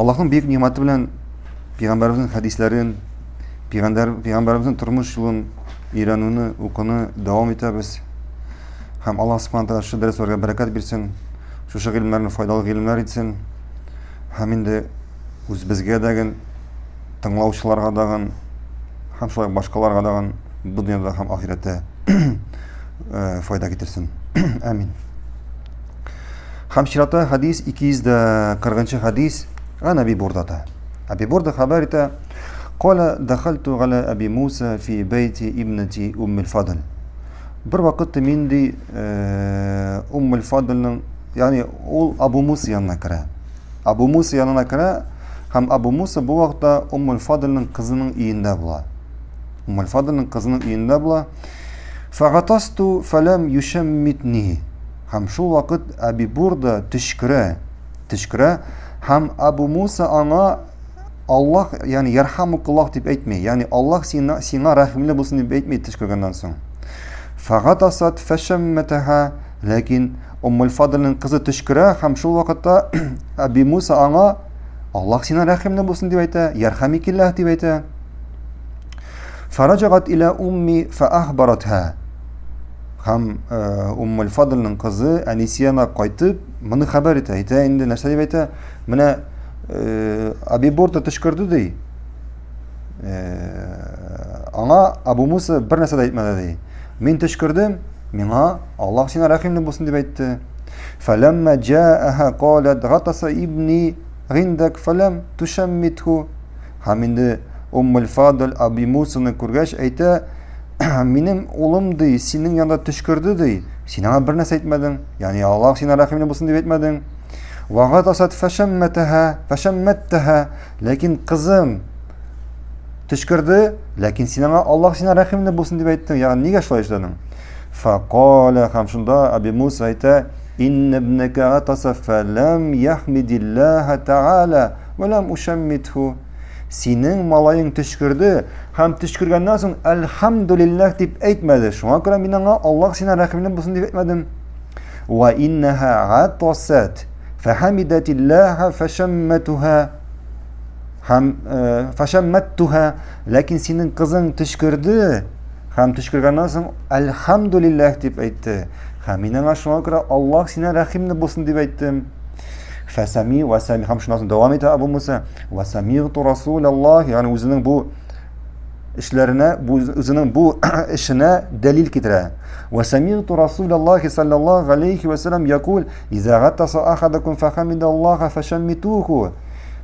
Аллаһның бөек нимәте белән пәйгамбәребезнең хәдисләрен, пәйгамбәр пәйгамбәребезнең тормыш юлын өйрәнүне, укуны дәвам итәбез. Һәм Аллаһ субхана тәгалә шушы дәресләргә бәрәкәт бирсен, шушы гыйлемнәрне файдалы гыйлемнәр итсен. Һәм инде үзебезгә дәген, тыңлаучыларга дагын һәм шулай башкаларга дагын бу дөньяда һәм ахирәттә э, файда китерсен. Амин. Һәм чиратта хәдис 240 хәдис Ган Әби Бурдада. Әби Бурда хәбәр итә, Кала дахальту гала Әби Муса фи бәйти ибнати Уммил Фадл. Бер вакыт мин ди э, Уммил Фадлның, ягъни ул Абу Муса янына керә. Абу Муса янына керә һәм Абу Муса бу вакытта Уммул Фадлның кызының өендә була. Уммул Фадлның кызының өендә була. Фагатасту фалам юшаммитни. Һәм шул вакыт Әби Бурда төчкерә, төчкерә һәм Абу Муса аңа Аллаһ, ягъни ярхамукаллаһ дип әйтми, ягъни Аллаһ сиңа, сиңа рәхимле булсын дип әйтми төчкергәннән соң. Фагатасат фәшәммәтәһа, ләкин Уммул Фадлның кызы төчкерә һәм шул вакытта Әби Муса аңа Аллаһ сиңа рәхимле булсын дип әйтә, ярхамикиллаһ дип әйтә. Фараҗагат иля умми фаахбаратха. Һәм э, Уммул Фадлның кызы әнисе янына кайтып, моны хәбәр итә. Әйтә инде нәрсә дип әйтә? Менә э, Аби Бурда төшкерде ди. Э, аңа Абу Муса бер нәрсә дә әйтмәде ди. Мин төшкердем, миңа Аллаһ сиңа рәхимле булсын дип әйтте. Фәләммә җаәһә калат гатаса ибни гиндак фәләм тушаммитху. Һәм инде Уммул Фадл Аби Мусаны күргәч әйтә, минем улым ди, синең янда төшкерде ди. Син аңа бер нәрсә әйтмәдең. Ягъни Аллаһ сиңа рәхимле булсын дип әйтмәдең. Вагатасат фәшәммәтәһә, фәшәммәттәһә. Ләкин кызым төшкерде, ләкин син аңа Аллаһ сиңа рәхимле булсын дип әйттең. Ягъни нигә шулай эшләдең? Фақала һәм шунда Аби Муса әйтә, Инна ибнәкә атаса фәләм яхмидиллаһа тәгалә ва ләм ушаммитху. Синең малаең төчкерде һәм төчкергәннән соң әлхәмдулилләһ дип әйтмәде. Шуңа күрә мин аңа Аллаһ сиңа рәхимле булсын дип әйтмәдем. Ва иннаһа атасат фәхәмидәтиллаһа фәшәммәтуһа һәм э, фәшәммәттуһа ләкин синең кызың төчкерде һәм төчкергәннән соң әлхәмдулилләһ дип әйтте. Һәм мин аңа шуңа күрә Аллаһ сиңа рәхимле булсын дип әйттем. Фәсәми вәсәми һәм шуннан соң дәвам итә Абу Муса. Вәсәмигту Расулаллаһ, ягъни үзенең бу эшләренә, бу үзенең бу эшенә дәлил китерә. Вәсәмигту Расулаллаһ саллаллаһу алейхи ва саллям якул, иза гатаса ахадакум фахамидаллаһа фашаммитуху.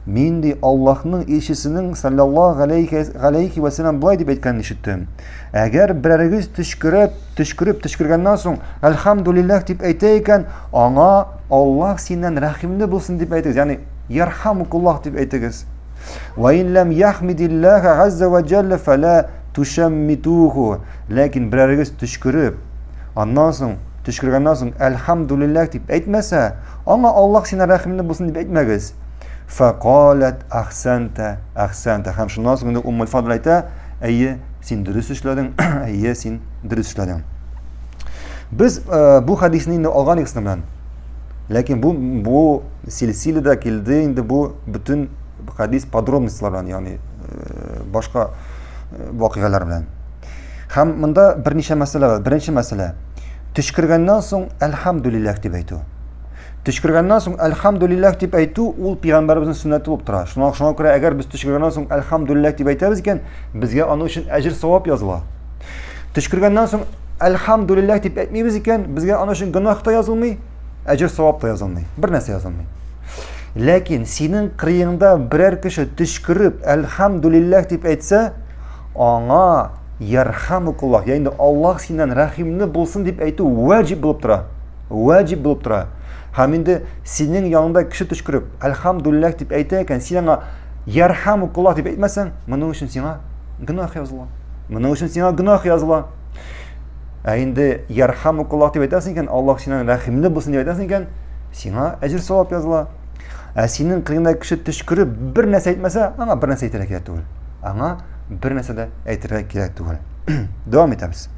Мин ди Аллаһның илчесенең саллаллаһу алейхи ва саллям болай дип әйткәнен ишеттем. Әгәр берәрегез төчкереп, төчкереп, төчкергәннән соң, әлхәмдулилләһ дип әйтә икән, аңа Аллаһ синнән рәхимле булсын дип әйтегез. Ягъни ярхамукуллаһ дип әйтегез. Ва ин лам яхмидиллаһа газза ва җалла фала тушаммитуху. Ләкин берәрегез төчкереп, аннан соң төчкергәннән соң әлхәмдулилләһ дип әйтмәсә, аңа Аллаһ синнән рәхимле булсын дип әйтмәгез. Фәкаләт әхсәнтә, әхсәнтә. Һәм шуннан соң инде Уммул Фадл әйтә, әйе, син дөрес эшләдең, әйе, син дөрес эшләдең. Без э, бу хәдисне инде алган идек белән. Ләкин бу бу силсиләдә килде инде бу бөтен хәдис подробностьлар белән, ягъни э, башка э, вакыйгалар белән. Һәм монда берничә мәсьәлә бар. Беренче мәсьәлә. Төчкергәннән соң әлхәмдулилләһ дип әйтү. Төчкергәннән соң әлхәмдулилләһ дип әйтү ул пәйгамбәребезнең сөннәте булып тора. Шуңа шуңа күрә әгәр без төчкергәннән соң әлхәмдулилләһ дип әйтәбез икән, безгә аның өчен әҗер савап языла. Төчкергәннән соң әлхәмдулилләһ дип әйтмибез икән, безгә аның өчен гөнаһ та язылмый, әҗер савап та язылмый. Бер нәрсә язылмый. Ләкин синең кырыеңда берәр кеше төчкереп әлхәмдулилләһ дип әйтсә, аңа ярхамукуллаһ, ягъни Аллаһ синнән рәхимле булсын дип әйтү ваҗиб булып тора. Вәҗиб булып тора. Һәм инде синең яныңда кеше төчкереп, әлхәмдулилләһ дип әйтә икән, син аңа ярхамукуллаһ дип әйтмәсәң, моның өчен сиңа гөнаһ языла. Моның өчен сиңа гөнаһ языла. Ә инде ярхамукуллаһ дип әйтәсең икән, Аллаһ синнән рәхимле булсын дип әйтәсең икән, сиңа әҗер савап языла. Ә синең кырыңда кеше төчкереп бер нәрсә әйтмәсә, аңа бер нәрсә әйтергә кирәк түгел. Аңа бер нәрсә дә әйтергә кирәк түгел. Дәвам итәбез.